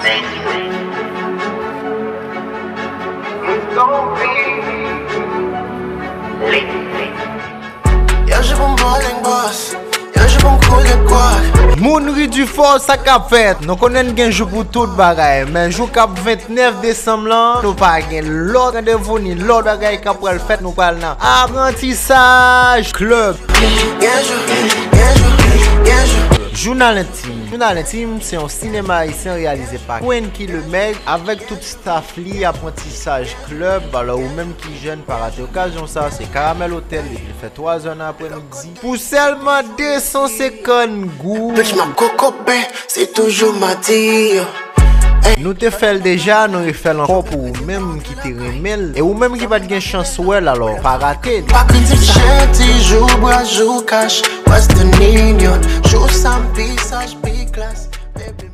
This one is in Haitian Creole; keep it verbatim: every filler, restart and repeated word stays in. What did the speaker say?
Yo, je pou m bowling boss. Yo, je pou m koule kwak. Moun Ri Difò, sa k ap fèt? Nou konnen n gen jou pou tout bagay, men jou k ap vennèf desanm lan, nou pa gen lòt randevou ni lòt bagay k ap pral fèt. Nou pral nan Aprantisaj Club. Gen jou, gen jou, gen jou. Jounal Entim. Jounal Entim se yon sinema ayisyen reyalize pa Quenky Lemaigue avèk tout staff li, Aprantisaj Club. Alò, ou menm ki jèn, pa rate okazyon sa, se Caramel Hotel depi l fè twa zè nan aprèmidi. Pou sèlman de san senkant goud. Bitch, m ap kokobe, se toujou madi, yo. Nou te fè l deja, nou refè l ankò pou ou menm ki te renmen l. E ou menm ki pa t gen chans wè l, alò, pa rate l. Pa kritik, jedi, jou bra, jou kach, Western Union, jou sa m visaj pi klas, baby.